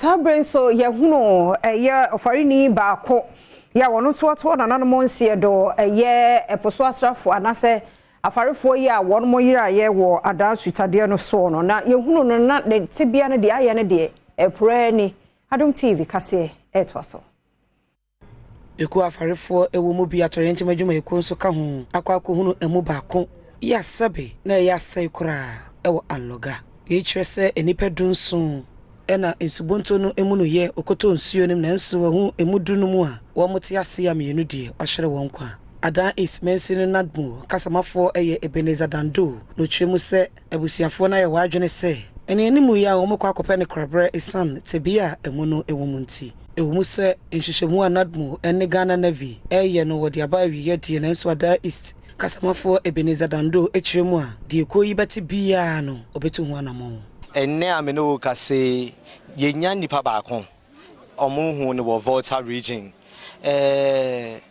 saa bere nso yɛhunu ɛyɛ ɔfarini baako yɛ a wɔn nso atoɔ nananom nseɛ do, ɛyɛ ɛpo so asrafo anaasɛ afarefoɔ yi a wɔn mo yeraeɛ wɔ Adaa sutadeɛ no soɔ no, na yɛhunu no na ne tebea no deɛ ayɛ no deɛ ɛporɛ ni. Adom TV kaseɛ ɛtoa so. Ekuo afarefoɔ ɛwɔ mu bi, atɔrɛnkyɛm adwumayɛkuo nso ka ho, akɔ akɔhunu ɛmu baako yɛ asɛbe na ɛyɛ asɛe koraa ɛwɔ Anloga. Yei kyerɛ sɛ nnipa 17 ɛna nsubonto no emu no yɛ okoto nsuo no mu, nanso wɔho emu 10 no mu a wɔn te ase a mmienu deɛ ɔhyerɛ wɔn kwa. Ada East Mansin no NADMO kasamafoɔ ɛyɛ Ebenezer Dando na ɔkyerɛ mu sɛ abusuafoɔ no ayɛ wɔn adwene sɛ ɛne anim yi a wɔn kɔ akɔpɛ ne korabrɛ ɛsiane tebea a ɛmu no ɛwɔ mu nti. Ɛwɔ mu sɛ nhwehwɛmu a NADMO ne Ghana Navy ɛreyɛ no wɔde aba awieɛ deɛ, nanso Ada East kasamafoɔ Ebenezer Dando kyerɛ mu a deɛ kuo yi bɛte biara no ɔbɛtu ho anammɔn. Ɛnnɛ a me ne wo kase, yɛnya nipa baako ɔmo hu no wɔ Volta Region. Ɔmo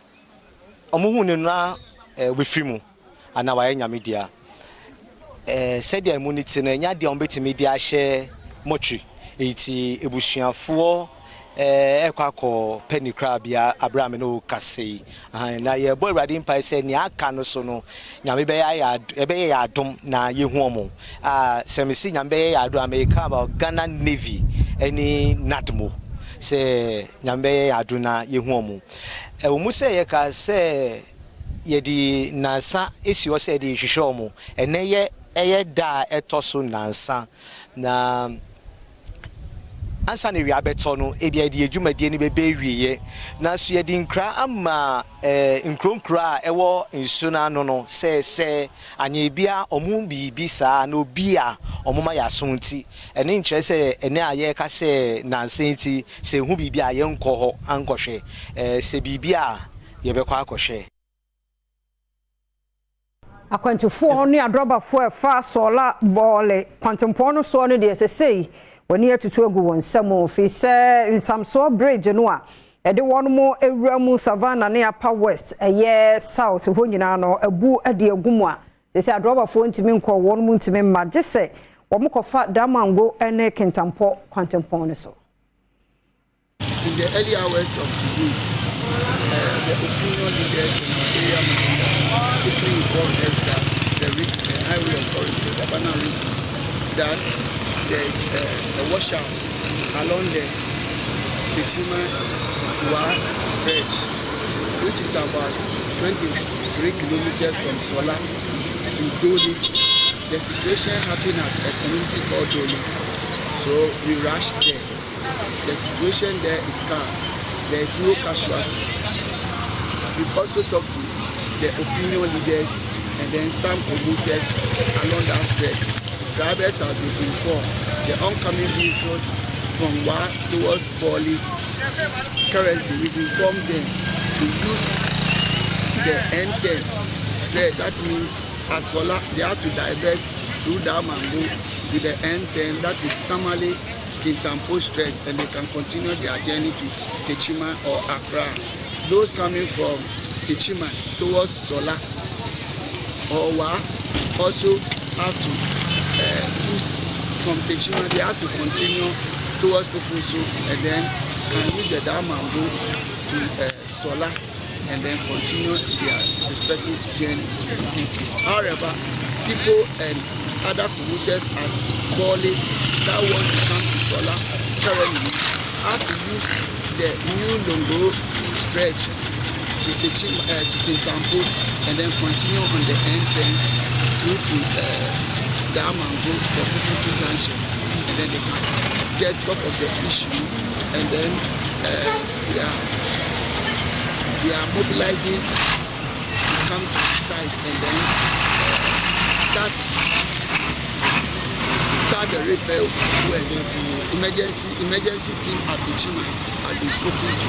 hu no na wefiri mu anaa wayɛ Nyame dea. Sɛdeɛ mu no ti no, ɛnya deɛ ɔmo bɛtumi de ahyɛ mɔtwi nti ebusuafoɔ ɛkɔ akɔ pɛ ne korabea abere a me ne wo kase yi. Na yɛbɔ Awurade mpae sɛ nea aka no so no, Nyame bɛyɛ ayɛ ɛbɛyɛ yɛ adom na yɛhu ɔmo. A sɛ mesi Nyame bɛyɛ yɛ adom a, meka about Ghana Navy ɛne NADMO, sɛ Nyame bɛyɛ yɛ adom na yɛhu ɔmo. Ɛwɔ mu sɛ yɛka sɛ yɛde nansa esi hɔ sɛ yɛde hwehwɛ ɔmo, ɛnɛ yɛ ɛyɛ da a ɛtɔ so 4, na ansa na ewia bɛtɔ no, ebi yɛde adwumadie no bɛbɛ awieɛ. Nanso yɛde nkra ama nkuronkuro a ɛwɔ nsuo no ano no sɛ anya ebia ɔmo biribi saa na obi a ɔmo ma yɛ aso nti, ɛne nkyerɛ sɛ ɛnɛ a yɛreka sɛ nansa nti sɛ ehu biribi a yɛnkɔ hɔ ankɔhwɛ. Sɛ biribi a yɛbɛkɔ akɔhwɛ. Akwantufoɔ ne adrɔbafoɔ ɛfa Sɔla Bɔɔle kwantempɔn no soɔ no deɛ, sesei wɔne atutu agu wɔn nsam, firi sɛ Nsamsoɔ Bridge no a ɛde wɔn mo ewura mu Savannah ne Upper West, ɛyɛ South hɔ nyinaa no, abu de agu mu a sesei adrɔbafoɔ ntumi nkɔ, wɔn mo ntumi mma, gye sɛ wɔn kɔfa Damango ne Kintampɔ kwantempɔn no so. In the early hours of today, the opinion leaders in our area manager quickly informed us that the highway authority, Savannah Region, that there is a washout along the Techiman Wa stretch, which is about 23 kilometers from Sola to Doli. The situation happened at a community called Doli. So we rushed there. The situation there is calm. There is no casualty. We also talked to the opinion leaders and then some commuters along that stretch. Drivers have been informed. The oncoming vehicles from Wa towards Bali, currently we've informed them to use the N10 stretch. That means Asola, they have to divert through Damango to the N10, that is Tamale Kintampo stretch, and they can continue their journey to Techiman or Accra. Those coming from Techiman towards Sola or Wa also have to use from Techiman, they have to continue towards Fufulso and then can use the Damango to Sola and then continue their respective journeys. However, people and other commuters at Bali that want to come to Sola currently have to use the new Longoro stretch to Techi, to Kintampo and then continue on the N10 through to Damango for Fufulso Junction, and then they can get top of the issues, and then they are mobilizing to come to the site and then start the repair work. Emergency team at Techiman has been spoken to,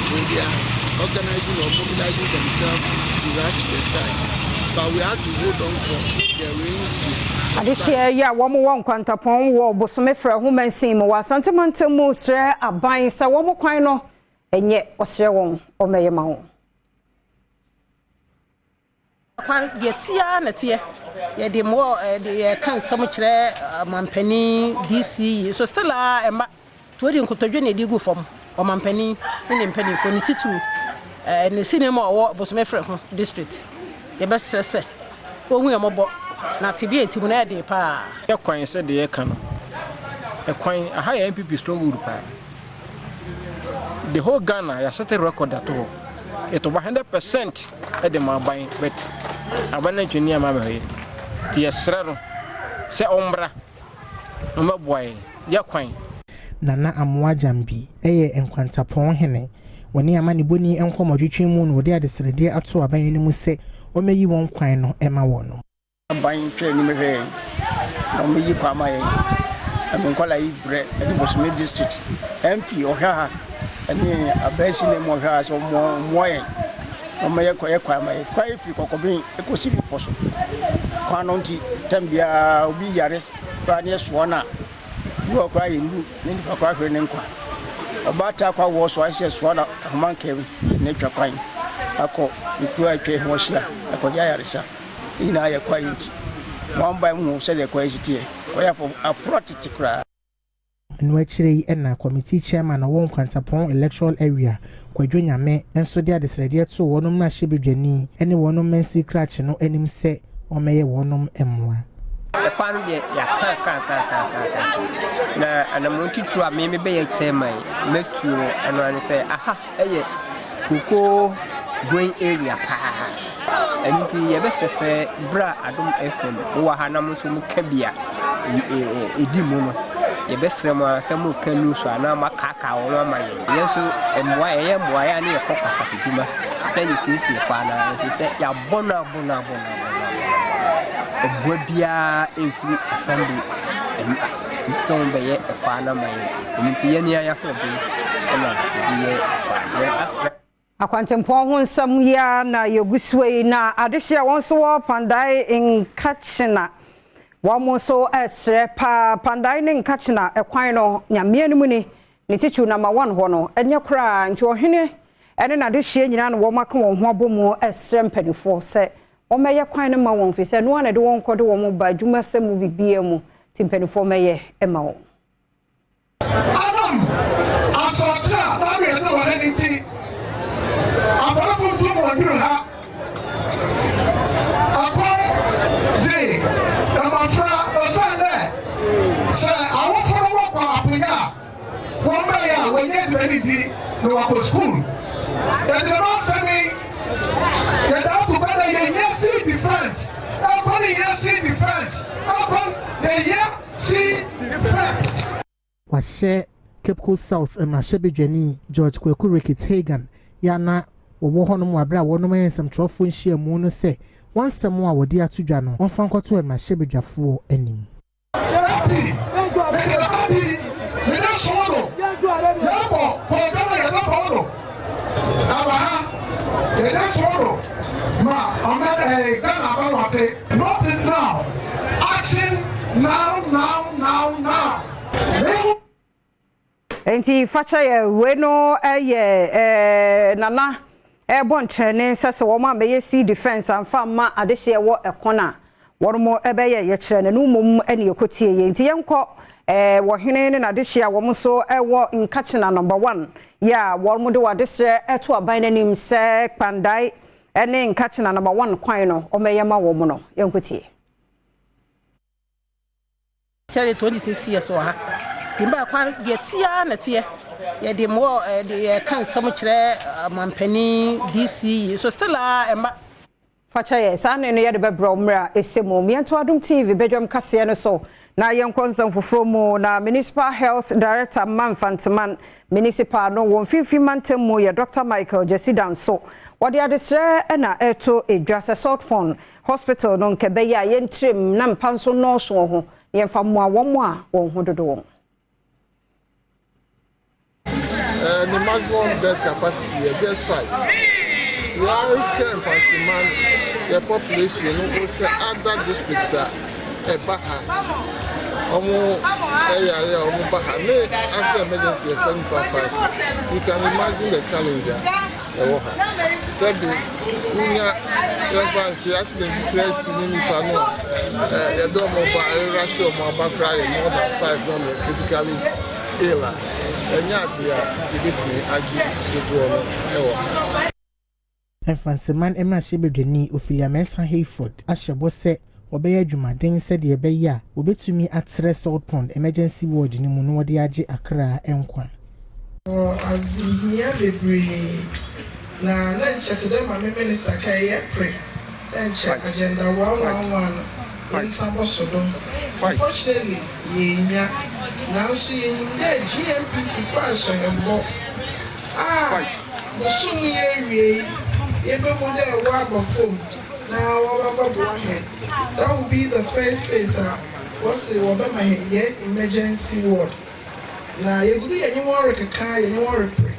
so they are organizing or mobilizing themselves to rush to the site. But we have to hold on for the rains to Adehyeɛ yi a wɔn wɔ Nkwantapɔn wɔ Bosome Frɛ ho mansin mu wɔ Asantemantam mu srɛ aban sɛ wɔn kwan no ɛnyɛ, ɔsrɛ wɔn ɔmɛyɛ ma wɔn. Kwan deɛ tia na teɛ yɛde mmoa yɛde yɛka nsɛm kyerɛ mampanin DC yi so, still a ɛma Nti wode nkotodwe na ɛde gu fam. Ɔmampanin ne ne mpanimfoɔ, ne titiriw ne sinima a ɔwɔ Bosome Freho District, yɛbɛsrɛ sɛ wɔnhu yɛn mmɔbɔ na tebea a ɛte mu no ɛyɛ den paa. Yɛ kwan sɛ deɛ yɛka no ɛkwan aha yɛ NPP stronghold paa the whole Ghana yɛasɛte record ato hɔ yɛtɔ ba 100% de ma aban but aban no antwa ni ama abɛhwɛ yɛ nti yɛsrɛ no sɛ ɔmmra na ɔmmɛboa yɛn yɛ kwan. Nana Amoah Gyambi yɛ Nkwantapɔn hene. Wɔne amanebɔni nkɔmmɔtwetwe mu na wɔde adesrɛdeɛ ato aban anim sɛ wɔmmɛyi wɔn kwan no ma wɔn. Aban ntwa anim hwɛ yɛn na wɔyi kwan ma yɛn. Na me nkwadaa yi brɛ ɛne Bosome district MP ɔhwɛ ha ɛne Abaasi na mu ɔhwɛ ha sɛ wɔmmoa yɛn na wɔyɛ kɔ yɛ kwan ma yɛn. Kwan yi firi Kɔkɔben ɛkɔsi bepɔ so. Kwan no nti tɛm biara obi yare koraa ne yɛsoa no a bi wɔ koraa yɛndu ne nipa koraa hwere ne nkwa. Ɔbaa taa kɔ awoɔ so ayɛ sɛ yɛsoa no ahoma nkaam na atwa kwan akɔ nkuro a atwa ho ahyia akɔgye ayaresa. Ne nyinaa yɛ kwaeɛ nti. Moambae mo ho sɛdeɛ kwaeɛ si teɛ. Kwaeɛ aporɔ tete koraa. Ɛno akyire yi na Committee Chairman a ɔwɔ Nkwantapɔn Electoral Area, Kwadwo Nyame nso de adesrɛdeɛ too wɔnom mmarahyɛbadwani ne wɔnom mansini krakye no anim sɛ wɔmmɛyɛ wɔnom mmoa. Ɛkwan no deɛ yɛaka aka aka aka aka aka na anammɔn titiriw a me mebɛyɛ chairman mɛtuo no ɛno ara ne sɛ aha ɛyɛ cocoa growing area paa. Ɛno nti yɛbɛsrɛ sɛ berɛ a Adom FM wowɔ ha na mo nso moka bi a ɛdi mu no, yɛbɛsrɛ mo ara sɛ moka news a na moakaakaa wɔn ama yɛn. Yɛn nso mmoa yɛyɛ mmoa yɛ a ne yɛkɔ kwasafodwuma na yɛsiesie kwan no ara ɛfiri sɛ yɛabɔ no abɔ no abɔ no abɔ no abɔ no biara mfiri assembly sɛ wɔbɛyɛ ɛkwan no ama yɛn. Ɛno nti yɛn ara yɛn ahoɔden na yɛde yɛ ɛkwan no. Yɛn asrɛ. Akwantempɔn ho nsɛm yi ara na yɛgu so yi, na adehye a wɔn nso wɔ Kpandae Nkakyena, wɔn nso resrɛ paa. Kpandae ne Nkakyena kwan no, Nyame anim ni, ne titiriw number one hɔ no, ɛnyɛ koraa. Nti ɔhene ne n'adehyeɛ nyinaa na wɔn aka wɔn ho abɔ mu resrɛ mpanimfoɔ sɛ wɔmmɛyɛ kwan no mma wɔn, firi sɛ ɛno ara na ɛde wɔn kɔ de wɔn ba adwumasɛm mu biribiara mu, nti mpanimfoɔ mmɛyɛ mma wɔn. Anam asorɔkye a n'ano yɛ dzen wɔ hɛn ntsi, abɔnefo nntum nndur ha. Ɔkɔm dze mbofra osiandɛ sɛ awofo no wɔkɔ apoyɛ a, wɔmmbae a wonnya edziban nndzi na wɔakɔ skuul. Yɛdze dɛm asɛm yi yɛdze ato gua dɛ yehia sea defence, mpo no hia sea defence, mpo yehia Sea defence. Wɔahyɛ Cape Coast South mmarahyɛbadwani George Kwaku Ricketts Hagan yɛ a na wɔwɔ hɔnom wɔ bere a wɔnom yɛ nsɛmtwerɛfoɔ nhyiamu no sɛ wɔn nsɛm a wɔde ato dwa no wɔmfa nkɔto mmarahyɛbadwafoɔ anim. Eti, mede m'adi, mede som no, yɛbɔ kɔɔgya na yɛde bɔ no ɛwɔ ha, yɛde som no ma ɔmɛ ɛɛ Ghana abɛwate. Not now, action now now now now. Me. Enti fakyɛ yɛ wei no yɛ eh, Nana ɛrebɔ nkyerɛne sɛ sɛ wɔn a bɛyɛ sea defence amfa amma adehyeɛ wɔ ɛkɔn a wɔn bɛyɛ yɛkyerɛ no no mmom ne yɛkɔtie yɛ nti yɛnkɔ eh, wɔhene ne n'adehyeɛ a wɔn nso ɛwɔ Nkakyena number one yɛ a wɔn de wɔn adesrɛ ɛto aban no anim sɛ Kpandae ne Nkakyena number one kwan no wɔmmɛyɛ ma wɔn no yɛnkɔtie. Kyɛre 26 years wɔ ha. Nti mbaa kwan deɛ teɛ ara na teɛ. Yɛde mmoa yɛde yɛka nsɛm kyerɛ mampanin DC so still a ɛmma. Fakyɛ yɛn, saa nne no yɛde bɛbrɛ wo mmerɛ a ɛsɛ mu. Yɛnto Adom TV badwam kaseɛ no so na yɛnkɔ nsɛm foforɔ mu. Na Municipal Health Director ma Mfanteman Municipal no wɔ Mfimfini Mantam mu yɛ Dɔkta Michael Gyasi Danso. Wɔde adesrɛ na ɛreto dwa sɛ Salt Pond Hospital no nka ɛbɛyɛ a yɛntrem na mpa nso nnɔɔso wɔ ho na yɛmfa mmoa wɔn a wɔn ho dodo wɔn. Ne maximum bed capacity yɛ just five. Yɛahwɛ Mfantsiman yɛ population no wohwɛ other districts a ɛba ha wɔn ɛyare a wɔn ba ha ne after emergency yɛfa nipa five. You can imagine the challenge a ɛwɔ ha. Sɛbi wonya yɛmfa nse accident bi koraa si ne nipa no a yɛde wɔn ba ɛrehye wɔn aba koraa yɛ more than five na wɔn critically. ill a, ɛnyɛ adeɛ a yɛbɛtumi agye dodoɔ no wɔ ha. Mfantseman mmarahyɛbadwani Ophelia Mensah Hayford ahyɛ bɔ sɛ wɔbɛyɛ adwumaden sɛdeɛ ɛbɛyɛ a wɔbɛtumi atrɛ Saltpond Emergency Ward no mu na wɔde agye akra nkwa. Wɔ adzehia beberee na na nkyɛ tse dɛ ma me minister kae yɛper dɛ nkyɛ agenda one one one no yɛnsa bɔsɔ do. Unfortunately yeennya naaso yenyim dɛ GNPC fo ahyɛ hɛn bɔ a bosoom yi ewiei yebohu dɛ wɔaba famu na wɔba bɔboa hɛn. That will be the first phase a wɔse wɔbɛma hɛn hɛn emergency ward. Na yegu do yɛnye hɔn rekeka, yɛnye hɔn reper,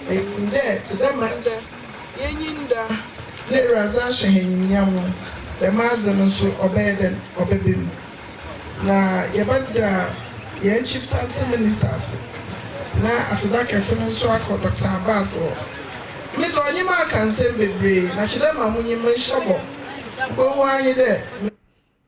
na yenyim dɛ tse dɛ ma ndɛ yenyi nda na Ewuradze ahyɛ hɛn enyimnyam no, dɛm adze no so ɔbɛyɛ dɛn, ɔbɛba mu. Na yɛbɛda hɛn Chieftaincy Minister ase, na aseda kɛse no so akɔ Doctor Abbas hɔ. Me dze ɔnye me aka nsɛm beberee, na kyerɛ dɛ ma munyim menhyɛ bɔ, ibohu ara nye dɛ me.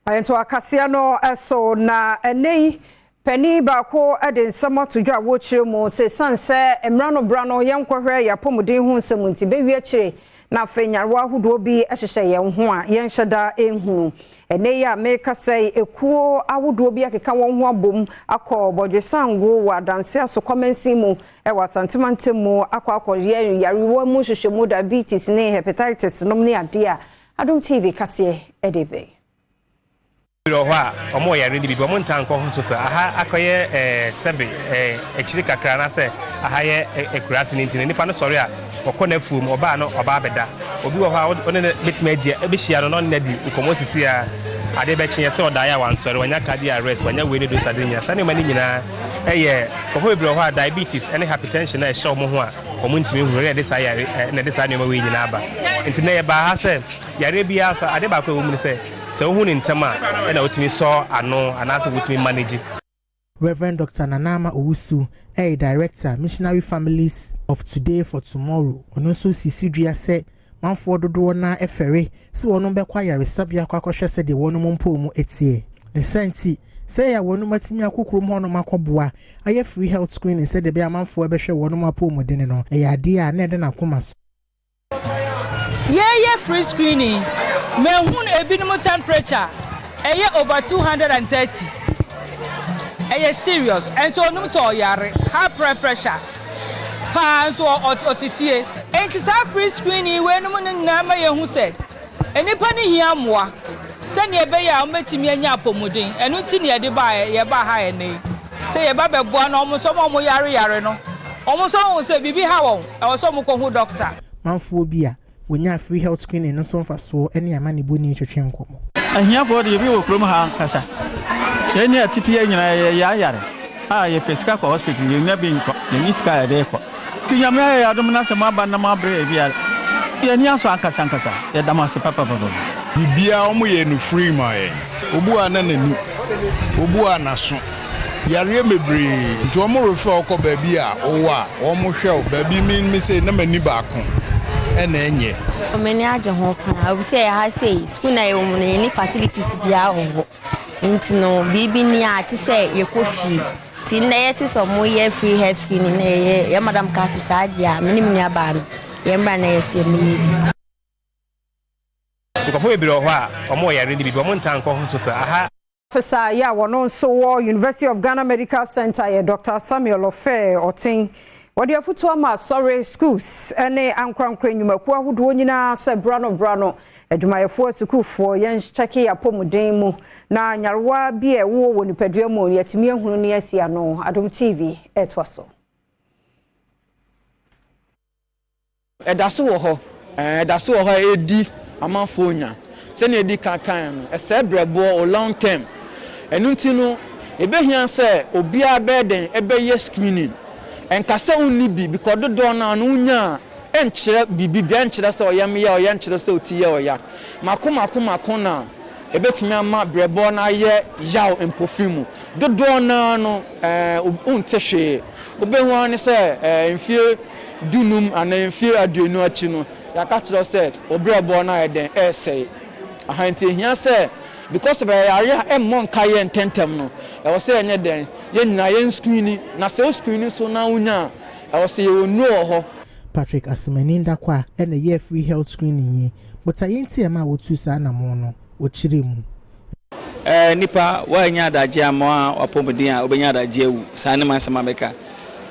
Ayɛnto akaseɛ no so na ɛnnɛ yi panin baako de nsɛm ato dwa a wɔrekyerɛ mu sɛ ɛsiane sɛ mmara no bra no yɛnkɔhwɛ yɛn apɔmuden ho nsɛm nti bɛwie akyire na afei nyarewa ahodoɔ bi hyehyɛ yɛn ho a yɛnhyɛ da nhunu. Ɛnnɛ yi a merekasa yi ekuo ahodoɔ bi akeka wɔn ho abom akɔ Bɔdwesango wɔ Adanse Asokwa mansin mu wɔ Asante mantam mu akɔ akɔyɛ nyarewa mu nhwehwɛmu diabetes ne hepatitis nom ne adeɛ a Adom TV kaseɛ de bɛn. Bebree wɔ hɔ a wɔn wɔ yare no bi but wɔn ntaa nkɔ hospital. Aha akɔyɛ eh, sɛbe eh, akyiri kakra anaasɛ aha yɛ eh, akuraase no nti no nipa no sɔre a ɔkɔ n'afuom, ɔba a na ɔba abɛda. Obi wɔ hɔ a wo ne no bɛtumi adi bɛhyia no na ɔne no adi nkɔmmɔ sisi a adeɛ bɛkye yɛ sɛ ɔdaeɛ a wansɔre, wanya cardiac arrest, wanya wei ne those ade no nyinaa. Saa nneɛma no nyinaa ɛyɛ nkurɔfoɔ bebree wɔ hɔ a diabetes ne hypertension a ɛhyɛ wɔn ho a wɔntumi nhunu na ɛde saa yare na ɛde saa nneɛma wei nyinaa ba. Nti nnɛ yɛbaa ha sɛ yareɛ biara so ade baako a ɛwɔ mu ne sɛ sɛ wohu no ntɛm a ɛna wotumi sɔ ano anaasɛ wotumi manage. Rev. Dɔkta Nana Ama Owusu yɛ Director, Missionary Families of Today for Tomorrow. Ɔno nso si so dua sɛ manfoɔ dodoɔ no ara fɛre sɛ wɔnom bɛkɔ ayaresabea akɔ akɔhwɛ sɛdeɛ wɔnom mpɔw mu teɛ. Ne saa nti, sɛ ɛyɛ a wɔnom atumi akɔ kurom hɔnom akɔboa ayɛ free health screening sɛdeɛ ɛbɛyɛ amanfoɔ bɛhwɛ wɔnom apɔwmuden no, ɛyɛ adeɛ a na ɛda n'akoma so. Yɛyɛ free screening, mahunu ebinom temperature ɛyɛ over 230, ɛyɛ serious, ɛnso onim sɛ ɔyare high blood pressure paa nso ɔte fie. Enti saa free screening weinom no nyinaa ma yɛhu sɛ Nnipa no hia mmoa sɛnea ɛbɛyɛ a wɔbɛtumi anya apɔmuden. Ɛno nti na yɛde baeɛ, yɛbaa ha ɛnnɛ yi, sɛ yɛba bɛboa na wɔn nso wɔn a wɔyareyare no, wɔn nso ahu sɛ biribi ha wɔn, ɛwɔ sɛ wɔkɔhu dɔkta. Manfoɔ bi a wɔnyaa free health screening no so mfasoɔ ne amanebɔni twetwe nkɔmmɔ. Ahiafoɔ deɛ ebi wɔ kurom ha ankasa. Yɛn ne atete yɛn nyinaa yɛyɛ yare a yɛpɛ sika kɔ hospital yɛnnya bi nkɔ, yɛnni sika a yɛde rekɔ. Nti Nyame ayɛ yɛn adom na sɛ moaba na moabrɛ yɛn bi a, yɛn ani asɔ ankasa ankasa. Yɛda mo ase papapapa. Biribiara wɔn yɛ no free ma yɛn. Obi wɔ ha na n'ani, obi wɔ ha n'aso. Yareɛ bebree nti wɔn refer wo kɔ baabi a wowɔ a wɔn hwɛ wo. Baabi me me sei na m'ani baako ɛna ɛnyɛ. M'ani agye ho paa efisɛ ha sei sukuu no a yɛwɔ mu no yɛnni facilities biara wɔ hɔ nti no biribi ni a te sɛ yɛkɔ fie. Nti nnɛ yɛte sɛ ɔmo yɛ free health screening na yɛyɛ yɛn madam kaa se saa deɛ a me ne me nua baa no yɛn mmra na yɛ so yɛ mmɛyɛ bi. Nkurɔfoɔ bebree wɔ hɔ a wɔn wɔ yareɛ no bi but wɔn ntaa nkɔ hospital aha. Officer yi a wɔno nso wɔ University of Ghana Medical Centre yɛ Dɔkta Samuel Ofei Oteng. Wɔde afutuo ama asɔre, schools ne ankorankoro nnwumakuo ahodoɔ nyinaa sɛ bra no bra no Adwumayɛfoɔ, asukuufoɔ, yɛnkyɛke yɛn apɔmuden mu na nyarewa bi a ɛwowɔ wɔ nipadua mu no yɛatumi ahunu ne asi ano. Adom TV ɛretoa so. Ɛda so wɔ hɔ, ɛɛ, ɛda so wɔ hɔ a ɛredi amanfoɔ nya. Sɛnea yɛdi kan kaeɛ no, ɛsɛe berɛboɔ, wo long term. Ɛno nti no, ɛbɛhia sɛ obiara bɛyɛ dɛn bɛyɛ screening. Ɛnka sɛ wonni bi, because dodoɔ no ara no wonya a, Ɛnkyerɛ biribi biara, ɛnkyerɛ sɛ ɔyam yɛ ɔya, ɛnkyerɛ sɛ oti yɛ ɔya. Mako mako mako na ɛbɛtumi ama brɛboɔ no ayɛ yaw mpofirim mu. Dodoɔ no ara no, wonte hwee. Wobɛhu ara ne sɛ mfeɛ dunum anaa mfeɛ aduonu akyi no, yɛaka akyerɛ wo sɛ wo brɛboɔ no ayɛ dɛn? Ɛresɛe. Aha, nti ɛhia sɛ. Because of ɛyɛ yareɛ a ɛmmɔ nkaeɛ ntɛntɛm no, ɛwɔ sɛ yɛnyɛ dɛn? Yɛn nyinaa yɛn screeni. Na sɛ wo screeni nso na wonya a, ɛwɔ sɛ yɛwɔ nnuro wɔ hɔ. Patrick Asemani Dakwah na ɛyɛɛ free health screening yi. Botaeɛ nti a ɛmaa wɔtuu saa anammɔn no, ɔkyerɛɛ mu. Ɛɛ nipa, woannya adagye amma w'apɔmuden a, wobɛnya adagye awu. Saa ne m'asɛm a mɛka.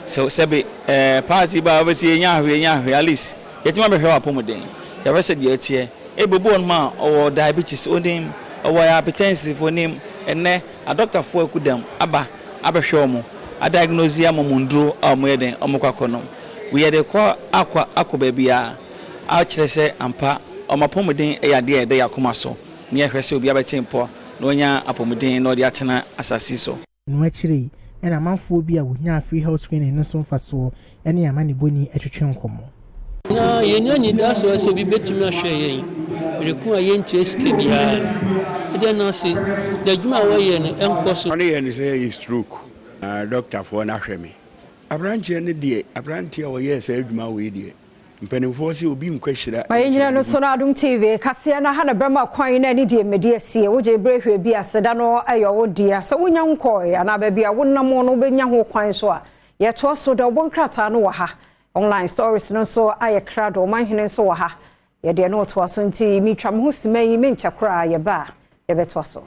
Sɛ sɛbe ɛɛ party ba a wobɛsi yɛnya ahwee yɛnya ahwee, at least yɛatumi abɛhwɛ w'apɔmuden. Yɛahwɛ sɛ deɛ ɛteɛ. Ebi obi wɔ hɔnom a ɔwɔ diabetes, ɔnim, ɔwɔ hypertensive, ɔnim. Ɛnnɛ adɔktafoɔ akudam aba abɛhwɛ wɔn, adiagnose ama wɔn nnuro a wɔyɛ dɛn, wɔkɔ akɔnom. Yɛde kɔ akɔ akɔ baabiara akyerɛ sɛ ampa wɔn apɔmuden yɛ adeɛ a ɛda yɛn akoma so. na yɛhwɛ sɛ obiara bɛte mpɔ na wanya apɔmuden na ɔde atena asase so. Ɛno akyiri yi na amanfoɔ bi a wɔnyaa free health screening no so mfasoɔ ne amanebɔni twetwe nkɔmmɔ. Na yenni anidaso sɛ obi betumi ahwɛ yɛn bere ko a yentua sika biara. Yɛda no ase na adwuma a wɔyɛ no nkɔ so. Ɔno yɛ no sɛ ɛyɛ stroke na dɔktafoɔ no ahwɛ me. Aberanteɛ no deɛ, aberanteɛ a ɔyɛɛ saa adwuma wei deɛ, Mpanimfoɔ se obi nkɔ ahyira Ma yɛnnyina no so no Adom TV kaseɛ no ha na bɛma kwan na ɛne deɛ mmɛdi asie. Wogye berɛ hwɛ bi a aseda no yɛ wo dea. Sɛ wonya nkɔɔe anaa baabi a wonam no wobɛnya ho kwan nso a, yɛtoa so. Dawubɔ nkrataa no wɔ ha. Online stories no nso ayɛ krado. Ɔmanhene nso wɔ ha. Yɛde ɛno retoa so nti metwa me ho sima yi menkyɛ koraa yɛba a yɛbɛtoa so.